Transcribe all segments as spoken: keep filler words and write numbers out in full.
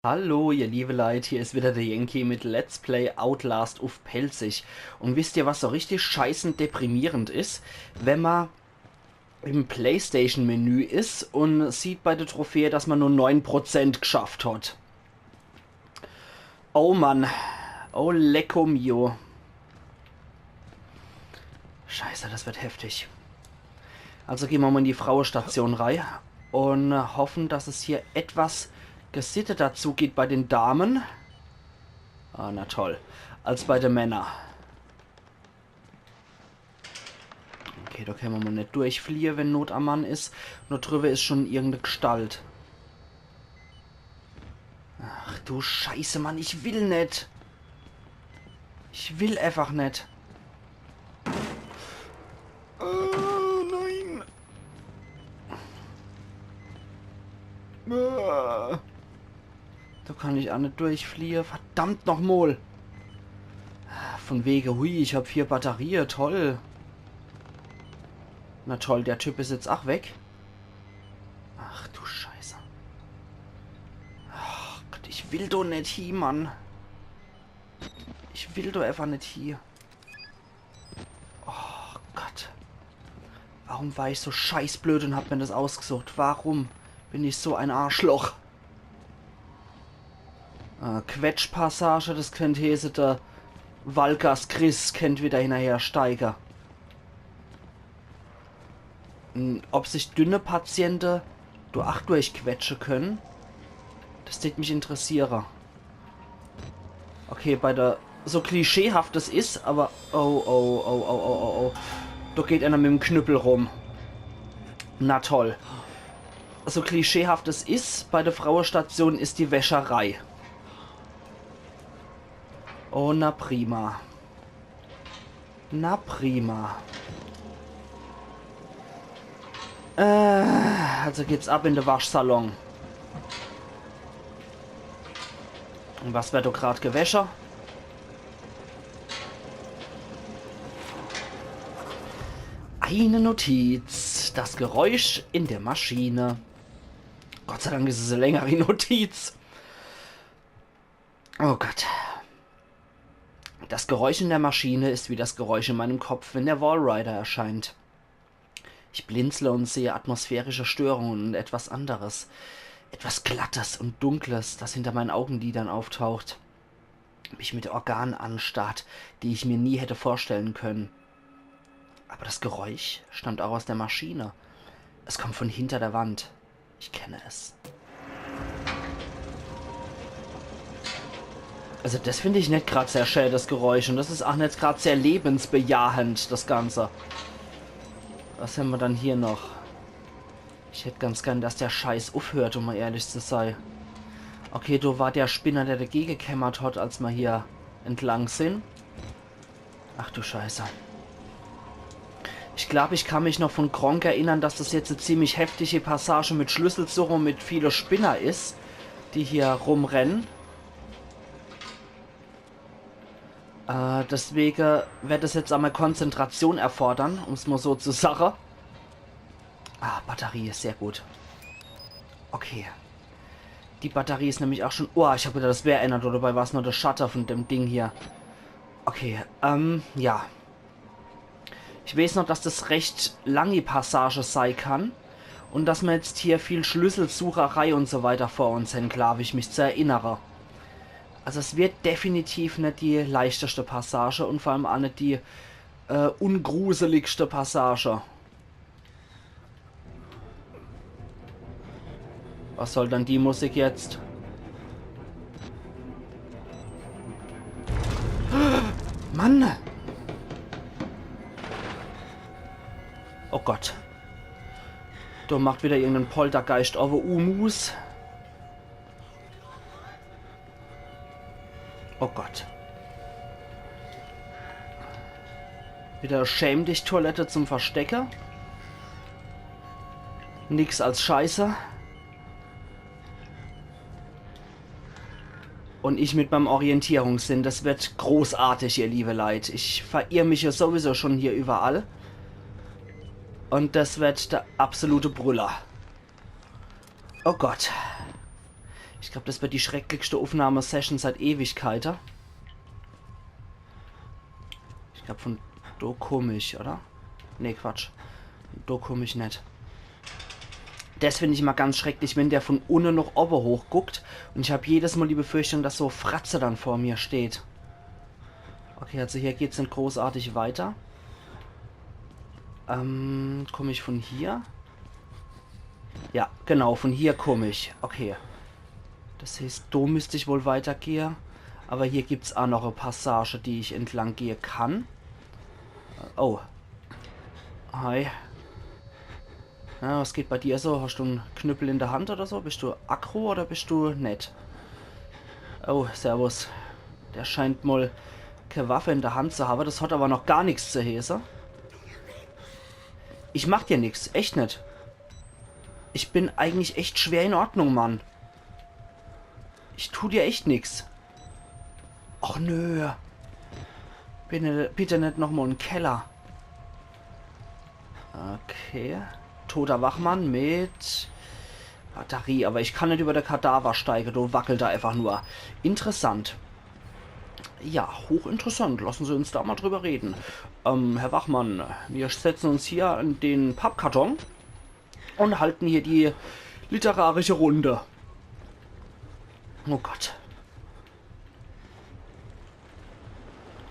Hallo, ihr liebe Leit, hier is wieder der Yankee mit Let's Play Outlast uff Pälzisch. Und wisst ihr, was so richtig scheißend deprimierend is? Wenn ma im PlayStation-Menü is und sieht bei der Trophäe, dass ma nur neun Prozent geschafft hat. Oh Mann. Oh lecko mio. Scheiße, das wird heftig. Also gehn ma mal in die Frauestation rei und hoffen, dass es hier etwas gesitteter zugeht bei den Damen. Ah, na toll. Als bei den Männern. Okay, da kenne ma mal net durchfliehe, wenn Not am Mann is. Nur drüber is schon irgende Gestalt. Ach du Scheiße, Mann, ich will net. Ich will einfach net. Oh, nein. Ah. Da kann ich ach net durchfliehe. Verdammt noch mol. Von wege, hui, ich hab vier Batterie, toll. Na toll, der Typ is jetzt ach weg. Ach du Scheiße. Ach Gott, ich will doch net hie, Mann. Ich will doch einfach net hie. Oh Gott. Warum war ich so scheißblöd und hab mir das ausgesucht? Warum bin ich so ein Arschloch? Äh, Quetschpassage, das kennt heeße, der Walkers Chris kennt wieder hinnerher steige. Hm, ob sich dünne Patiente do ach durchquetsche können, das tät mich interessiere. Okay, bei der, so klischeehaft es is, aber oh, oh, oh, oh, oh, oh, oh. Da geht einer mit dem Knüppel rum. Na toll. So klischeehaft es is, bei der Frauestation is die Wäscherei. Oh, na prima. Na prima. Äh, also geht's ab in de Waschsalon. Und was wird do grad gewäsche? Eine Notiz. Das Geräusch in der Maschine. Gott sei Dank is es e längere Notiz. Oh Gott. Das Geräusch in der Maschine ist wie das Geräusch in meinem Kopf, wenn der Walrider erscheint. Ich blinzle und sehe atmosphärische Störungen und etwas anderes. Etwas Glattes und Dunkles, das hinter meinen Augenlidern auftaucht. Mich mit Organen anstarrt, die ich mir nie hätte vorstellen können. Aber das Geräusch stammt auch aus der Maschine. Es kommt von hinter der Wand. Ich kenne es. Also das find ich net grad sehr schä, das Geräusch. Und das is ach net grad sehr lebensbejahend, das Ganze. Was hämmer dann hier noch? Ich hätt ganz gern, dass der Scheiß uffhört, um mal ehrlich zu sei. Okay, do war der Spinner, der dagege gekämmert hat, als mer hier entlang sin. Ach du Scheiße. Ich glaub, ich kann mich noch von Gronkh erinnern, dass das jetzt e ziemlich heftige Passage mit Schlüsselsuche und mit viele Spinner is, die hier rumrennen. Äh, deswege werd es jetzt einmal Konzentration erfordern, um's mal so zu sache. Ah, Batterie is sehr gut. Okay. Die Batterie is nämlich auch schon. Oh, ich hab gedacht, das wär einer, dabei war's nur der Schatte von dem Ding hier. Okay, ähm, ja. Ich weeß noch, dass das recht langi Passage sei kann. Und dass mer jetzt hier viel Schlüsselsucherei und so weiter vor uns hän, glaub ich, mich zu erinnere. Also es wird definitiv net die leichteste Passage und vor allem auch net die äh, ungruseligste Passage. Was soll dann die Musik jetzt? Mann! Oh Gott. Do macht wieder irgendein Poltergeist owwe Umus. Oh Gott. Wieder Schäm-dich-Toilette zum Verstecke. Nix als Scheiße. Und ich mit meinem Orientierungssinn, das wird großartig, ihr liebe Leit. Ich verirr mich ja sowieso schon hier überall. Und das wird der absolute Brüller. Oh Gott. Ich glaub, das wird die schrecklichste Aufnahmesession seit Ewigkeiten. Ich glaub, von do komm ich, oder? Nee, Quatsch. Do komm ich net. Das find ich immer ganz schrecklich, wenn der von unne noch owwe hochguckt. Und ich hab jedes Mal die Befürchtung, dass so Fratze dann vor mir steht. Okay, also hier geht's net großartig weiter. Ähm, komm ich von hier? Ja, genau, von hier komm ich. Okay. Das heißt, do müsst ich wohl weitergehe. Aber hier gibt's aa noch e Passage, die ich entlang gehe kann. Oh. Hi. Na, was geht bei dir so? Hast du en Knüppel in der Hand oder so? Bist du aggro oder bist du nett? Oh, servus. Der scheint mol ke Waffe in der Hand zu habe. Das hat aber noch gar nix zu heeße. Ich mach dir nix, echt net. Ich bin eigentlich echt schwer in Ordnung, Mann. Ich tu dir echt nix. Och nö. Bitte, bitte net nochmal in Keller. Okay. Toter Wachmann mit Batterie, aber ich kann net über de Kadaver steige, do wackelt er einfach nur. Interessant. Ja, hochinteressant. Lassen Sie uns da mal drüber reden. Ähm, Herr Wachmann, wir setzen uns hier in den Pappkarton und halten hier die literarische Runde. Oh Gott.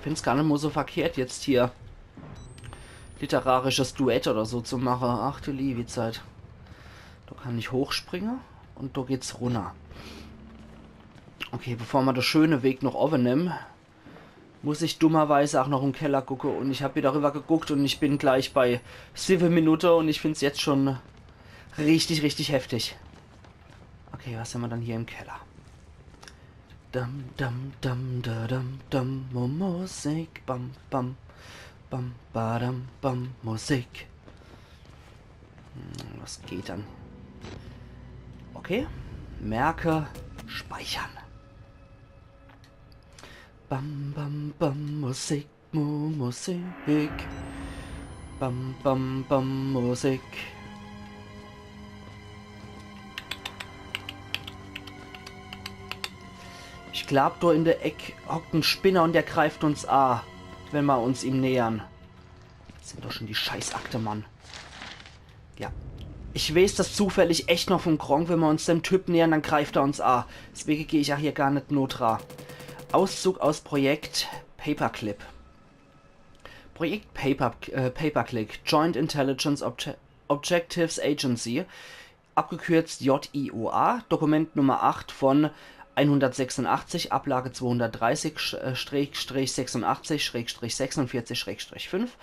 Find's gar net mal so verkehrt, jetzt hier literarisches Duett oder so zu mache. Ach du liebi Zeit. Do kann ich hochspringe und do geht's runner. Okay, bevor ma de schöne Weg noch owwe nemme, muss ich dummerweise auch noch im Keller gucke und ich hab wieder rüber geguckt und ich bin gleich bei siwwe Minute und ich find's jetzt schon richtig, richtig heftig. Okay, was hämmer dann hier im Keller? Dam, dam, dam, da, dam, dam, Mu-, Musik, bam, bam, bam, ba, dam, bam, Musik. Hm, was geht dann? Okay, merke, speichern. Bam, bam, bam, Musik, Mu-, Musik. Bam, bam, bam, Musik. Ich glaub, do in der Eck hockt en Spinner und der greift uns a, wenn ma uns ihm nähern. Das sind doch schon die Scheißakte, Mann. Ja. Ich weeß das zufällig echt noch vom Gronkh, wenn ma uns dem Typ nähern, dann greift er uns a. Deswege geh ich auch hier gar net no dra. Auszug aus Projekt Paperclip. Projekt Paper, äh, Paperclip, Joint Intelligence Obje-, Objectives Agency, abgekürzt J I O A, Dokument Nummer acht von einhundertsechsundachtzig, Ablage zweihundertdreißig, Sch-, äh, Schrägstrich sechsundachtzig, Schrägstrich sechsundvierzig, Schrägstrich fünf,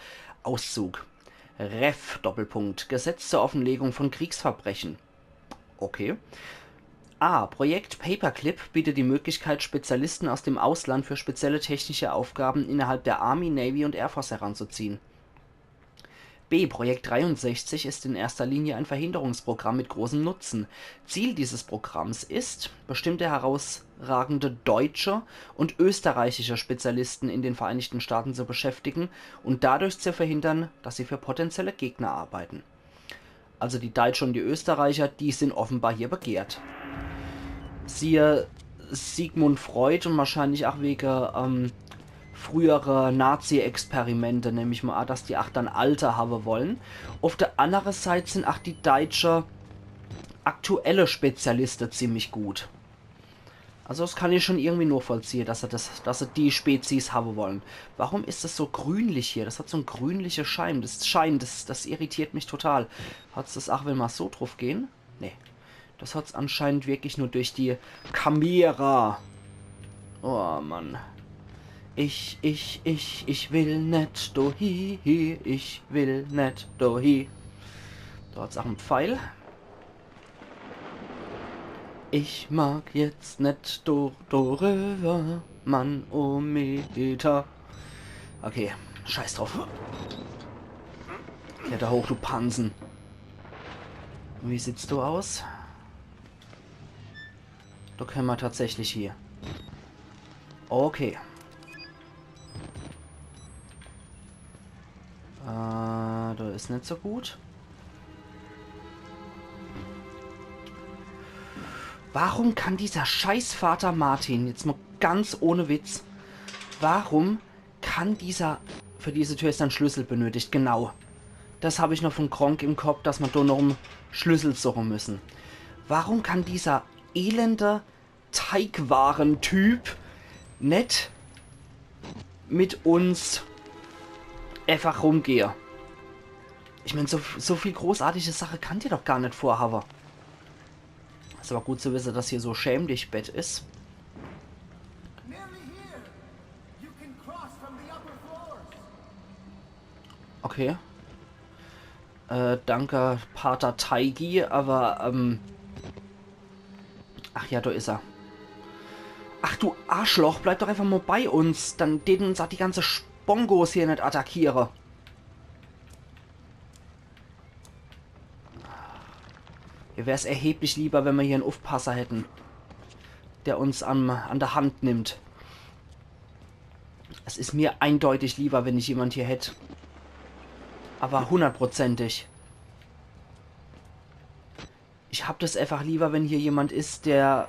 Auszug. Ref, Doppelpunkt, Gesetz zur Offenlegung von Kriegsverbrechen. Okay. A. Projekt Paperclip bietet die Möglichkeit, Spezialisten aus dem Ausland für spezielle technische Aufgaben innerhalb der Army, Navy und Air Force heranzuziehen. B. Projekt dreiundsechzig ist in erster Linie ein Verhinderungsprogramm mit großem Nutzen. Ziel dieses Programms ist, bestimmte herausragende deutsche und österreichische Spezialisten in den Vereinigten Staaten zu beschäftigen und dadurch zu verhindern, dass sie für potenzielle Gegner arbeiten. Also die Deutsche und die Österreicher, die sind offenbar hier begehrt. Siehe Sigmund Freud und wahrscheinlich auch wege, ähm, frühere Nazi-Experimente, nemm ich mal an, dass die ach dann Alte habe wollen. Auf der andere Seite sind ach die deutsche aktuelle Spezialiste ziemlich gut. Also das kann ich schon irgendwie nachvollziehe, dass er das, dass er die Spezies habe wollen. Warum ist das so grünlich hier? Das hat so en grünliche Schein. Das Schein, das, das irritiert mich total. Hat's das ach, wenn ma so drauf gehen? Nee. Das hat's anscheinend wirklich nur durch die Kamera. Oh Mann. Ich, ich, ich, ich will net dohi, ich will net dohi. Da hat's ach en Pfeil. Ich mag jetzt net do, do rüber, Mann, oh Meter. Okay, scheiß drauf. Kletter hoch, du Pansen. Und wie sieht's do aus? Do kenne ma tatsächlich hier. Okay. Äh, do is net so gut. Warum kann dieser scheiß Vater Martin, jetzt mal ganz ohne Witz, warum kann dieser, für diese Tür is en Schlüssel benötigt, genau. Das hab ich noch von Gronkh im Kopf, dass ma do noch en Schlüssel suche müssen. Warum kann dieser elende Teigwarentyp net mit uns einfach rumgehe? Ich mein, so, so viel großartige Sache kann der doch gar net vorhabe. Is aber gut zu wisse, dass hier so Schäm-dich-Bett is. Nearly here. You can cross from the upper floors. Okay. Äh, danke, Pater Taigi, aber, ähm, ach ja, do is er. Ach du Arschloch, bleib doch einfach mal bei uns. Dann däten uns auch die ganze Spongos hier net attackiere. Mir wär's erheblich lieber, wenn ma hier en Uffpasser hätten, der uns am, an der Hand nimmt. Es is mir eindeutig lieber, wenn ich jemand hier hätt. Aber hundertprozentig. Ich hab das einfach lieber, wenn hier jemand is, der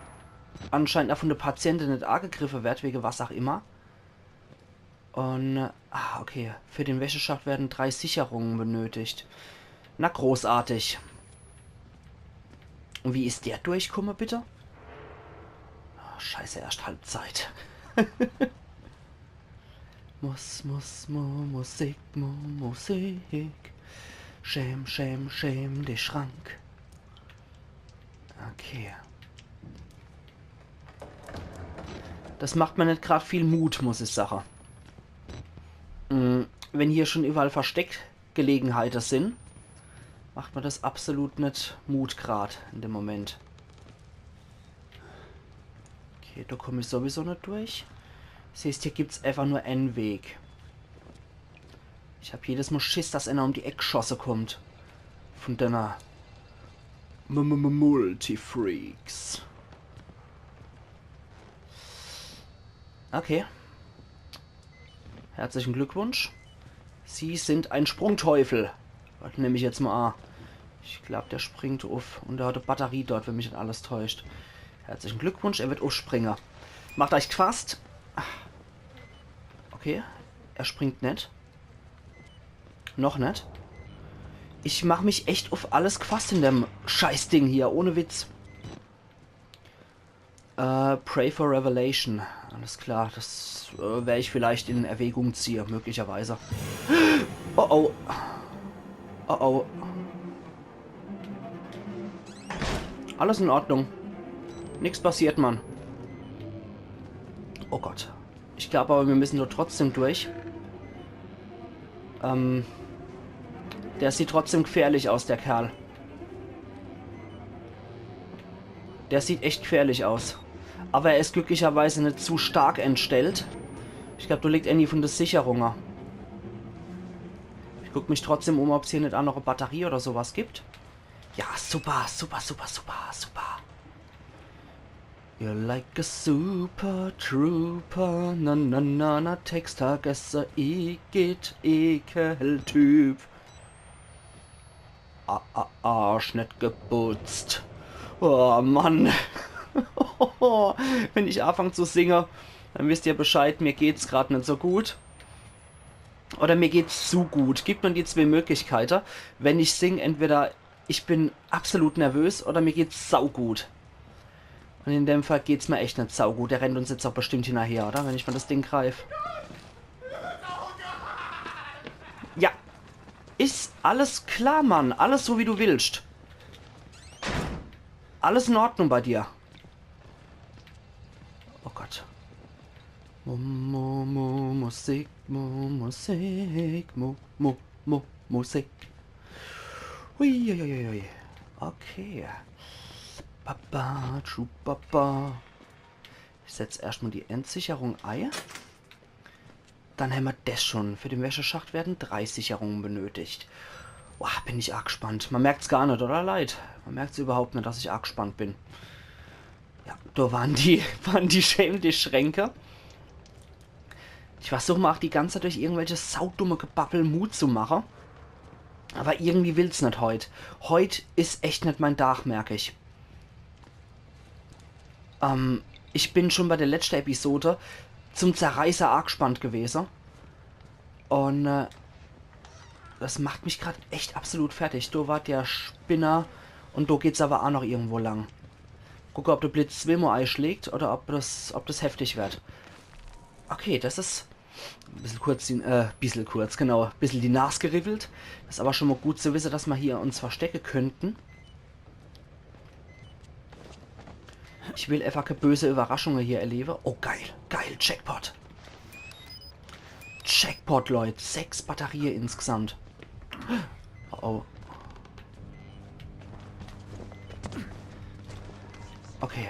anscheinend auch von de Patiente net agegriffe werd, wege was auch immer. Und, ah, okay. Für den Wäscheschacht werden drei Sicherungen benötigt. Na, großartig. Und wie is der durchkomme, bitte? Ah, scheiße, erscht Halbzeit. Muss, muss, mu, Musik, mu, Musik. Schäm, schäm, schäm dich, Schrank. Okay. Das macht mir net grad viel Mut, muss ich sache. Mm, wenn hier schon überall Versteckgelegenheite sin, macht mir das absolut net Mut grad in dem Moment. Okay, do komm ich sowieso net durch. Das heißt, hier gibt's einfach nur en Weg. Ich hab jedes Mal Schiss, dass einer um die Eck geschosse kommt. Von denne M-M-M-Multifreaks. Okay. Herzlichen Glückwunsch. Sie sind ein Sprungteufel. Das nemm ich jetzt mal an. Ich glaub, der springt uff. Und der hat e Batterie dort, wenn mich net alles täuscht. Herzlichen Glückwunsch, er wird uffspringe. Macht euch gefasst. Okay, er springt net. Noch net. Ich mach mich echt uff alles gefasst in dem Scheißding hier, ohne Witz. Äh, Pray for Revelation. Alles klar, das, äh, wer ich vielleicht in Erwägung ziehe, möglicherweise. Oh oh. Oh oh. Alles in Ordnung. Nix passiert, Mann. Oh Gott. Ich glaub aber, wir müssen do trotzdem durch. Ähm, der sieht trotzdem gefährlich aus, der Kerl. Der sieht echt gefährlich aus. Aber er is glücklicherweise net zu stark entstellt. Ich glaub, do liegt äni von de Sicherunge. Ich guck mich trotzdem um, ob's hier net ach noch e Batterie oder so was gibt. Ja, super, super, super, super, super. You're like a super trooper, na na na na, Textvergesser, Igitt, Ekeltyp. A, a, Arsch net geputzt. Oh Mann. Wenn ich anfang zu singe, dann wisst ihr Bescheid, mir geht's grad net so gut. Oder mir geht's zu gut. Gibt nur die zwee Möglichkeite. Wenn ich sing, entweder ich bin absolut nervös oder mir geht's saugut. Und in dem Fall geht's mir echt net saugut. Der rennt uns jetzt auch bestimmt hinnerher, oder? Wenn ich mal das Ding greif. Ja. Is alles klar, Mann. Alles so, wie du willst. Alles in Ordnung bei dir. Oh Gott. Mu, mu, mu, Musik, mu, Musik, mu, mu, mu, Musik. Hui, hui, hui, hui. Okay. Papa, tschu, papa. Ich setz erscht mal die Endsicherung ei. Dann hämmer des schon. Für den Wäscheschacht werden drei Sicherungen benötigt. Boah, bin ich arg gespannt. Man merkt's gar net, oder, Leit? Man merkt's überhaupt net, dass ich arg gespannt bin. Ja, do waren die, waren die Schäm-dich-Schränke. Ich versuch mal auch die ganze Zeit durch irgendwelche saudumme Gebabbel Mut zu mache. Aber irgendwie will's net heut. Heut is echt net mein Tag, merk ich. Ähm, ich bin schon bei der letzten Episode zum Zerreißer aagspannt gewese. Und äh, das macht mich grad echt absolut fertig. Do war der Spinner und do geht's aber aa noch irgendwo lang. Gucke, ob der Blitz zweemol eischlägt oder ob das, ob das heftig wird. Okay, das is bissel kurz, die, äh, bissel kurz, genau, bissel die Nas geriwwelt. Das is aber schon mal gut zu wisse, dass ma hier uns verstecke könnten. Ich will einfach kä böse Überraschunge hier erlewe. Oh, geil, geil, Jackpot. Jackpot, Leut. Sechs Batterie insgesamt. Oh, oh. Okay.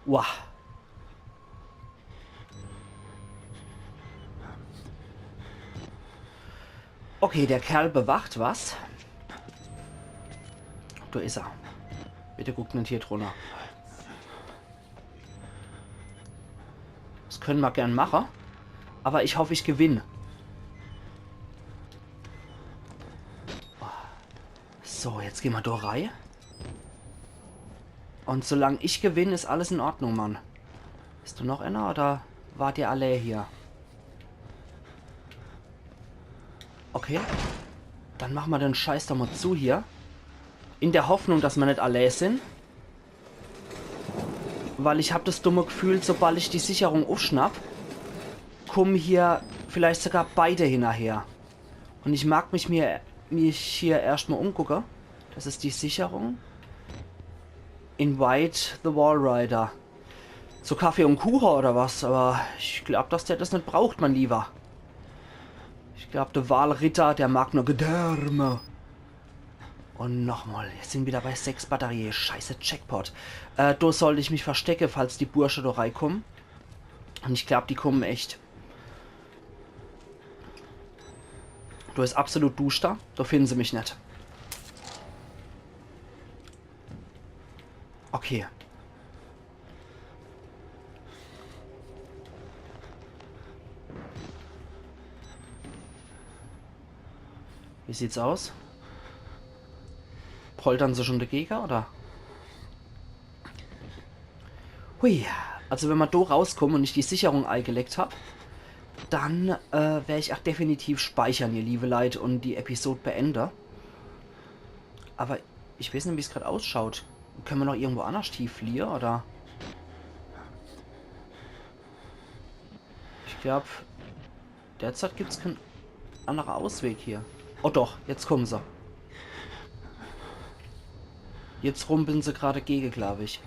Wow. Okay, der Kerl bewacht was. Do is er. Bitte guckt net hier drunner. Das könne ma gern mache. Aber ich hoff, ich gewinn. So, jetzt geh ma do rei. Und solang ich gewinn, is alles in Ordnung, Mann. Bist du noch einer oder wart ihr alle hier? Okay. Dann mach ma den Scheiß doch mal zu hier. In der Hoffnung, dass ma net alle sin. Weil ich hab das dumme Gefühl, sobald ich die Sicherung uffschnapp, kommen hier vielleicht sogar beide hinnerher. Und ich mag mich mir, mich hier erscht mal umgucke. Das is die Sicherung. Invite the Walrider. Zu Kaffee und Kuche oder was? Aber ich glaub, dass der das net braucht, mein Lieber. Ich glaub, der Walritter, der mag nur Gedärme. Und nochmal, jetzt sin wieder bei sechs Batterie. Scheiße, Jackpot. Äh, do sollt ich mich verstecke, falls die Bursche do reikommen. Und ich glaub, die kommen echt. Do is absolut duster. Do finden se mich net. Okay. Wie sieht's aus? Poltern se schon dagege, oder? Hui, also wenn ma do rauskomme und ich die Sicherung eigelegt hab, dann äh, wer ich ach definitiv speichern, ihr liebe Leit, und die Episode beende. Aber ich weeß net, wie's grad ausschaut. Könne ma noch irgendwo annerscht hie fliehe, oder? Ich glaub, derzeit gibt's kein annerer Ausweg hier. Oh doch, jetzt kommen se. Jetzt rumpeln se grad gege, glaub ich.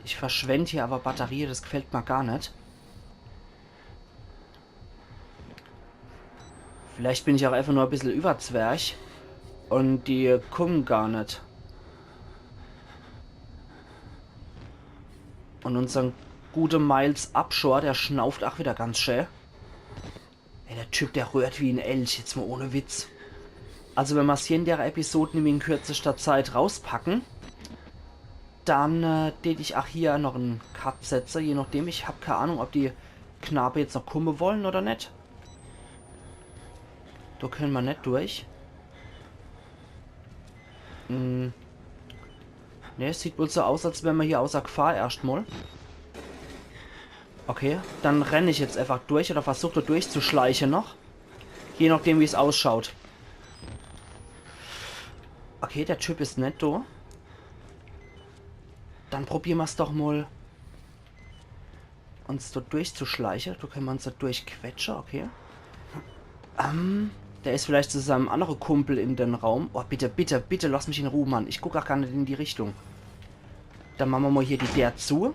Ich verschwend hier aber Batterie, das gefällt ma gar net. Vielleicht bin ich auch einfach nur e bissel überzwerch und die kommen gar net. Und unsern gute Miles Upshur, der schnauft auch wieder ganz schä. Ey, der Typ, der röhrt wie en Elch, jetzt mal ohne Witz. Also wenn ma's hier in der Episode nimmi in kürzester Zeit rauspacken, dann äh, tät ich auch hier noch en Cut setze, je nachdem. Ich hab keine Ahnung, ob die Knabe jetzt noch komme wollen oder net. Do könne ma net durch. Hm. Ne, es sieht wohl so aus, als wär ma hier außer Gefahr erscht mal. Okay, dann renn ich jetzt einfach durch oder versuch do durchzuschleiche noch. Je nachdem, wie's ausschaut. Okay, der Typ is net do. Dann probier ma's doch mal, uns do durchzuschleiche. Do könne ma uns do durchquetsche, okay. Ähm, der is vielleicht zu seinem annere Kumpel in den Raum. Oh, bitte, bitte, bitte, lass mich in Ruhe, Mann. Ich guck auch gar net in die Richtung. Dann mache ma mal hier die Deer zu.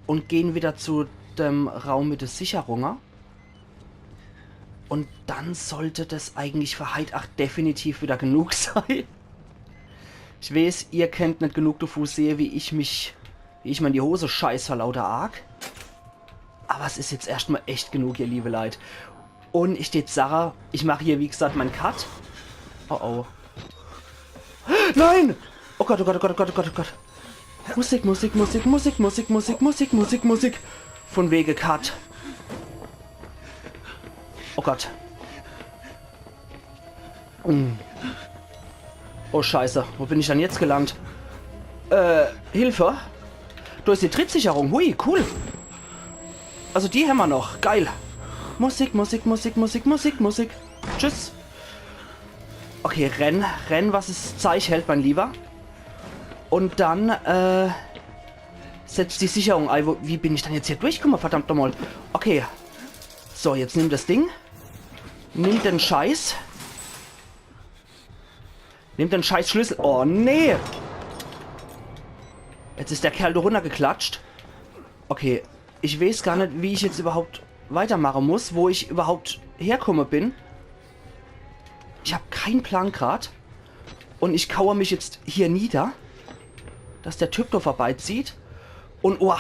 Und gehen wieder zu dem Raum mit de Sicherunge. Und dann sollt das eigentlich für heit ach definitiv wieder genug sei. Ich weeß, ihr kennt net genug davon sehe, wie ich mich, wie ich mir in die Hose scheiß vor lauter Arg. Aber es is jetzt erscht mal echt genug, ihr liebe Leit. Und ich tät sache, ich mach hier, wie gesagt, mein Cut. Oh oh. Nein! Oh Gott, oh Gott, oh Gott, oh Gott, oh Gott, oh Gott. Musik, Musik, Musik, Musik, Musik, Musik, Musik, Musik, Musik. Von wege Cut. Oh Gott. Oh Scheiße, wo bin ich dann jetzt gelandet? Äh, Hilfe? Do is die Trittsicherung. Hui, cool. Also die hämmer noch. Geil. Musik, Musik, Musik, Musik, Musik, Musik. Tschüss. Okay, renn, renn, was es Zeich hält, mein Lieber. Und dann, äh, setz die Sicherung ei. Wo, wie bin ich dann jetzt hier durchgekomme? Verdammt nochmal. Okay. So, jetzt nimm das Ding. Nimm den Scheiß. Nimm den Scheißschlüssel. Oh, nee. Jetzt is der Kerl do runnergeklatscht. Okay, ich weeß gar net, wie ich jetzt überhaupt weitermache muss, wo ich überhaupt herkomme bin. Ich hab kein Plan grad. Und ich kauer mich jetzt hier nieder, dass der Typ do vorbeizieht. Und oh,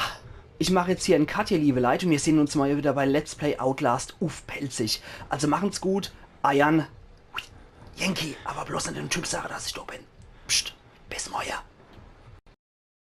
ich mach jetzt hier en Cut, ihr liebe Leit, und wir sehn uns morje wieder bei Let's Play Outlast uff Pälzisch. Also machen's gut, eiern Yankee, aber bloß net dem Typ sage, dass ich do bin. Psst, bis morje.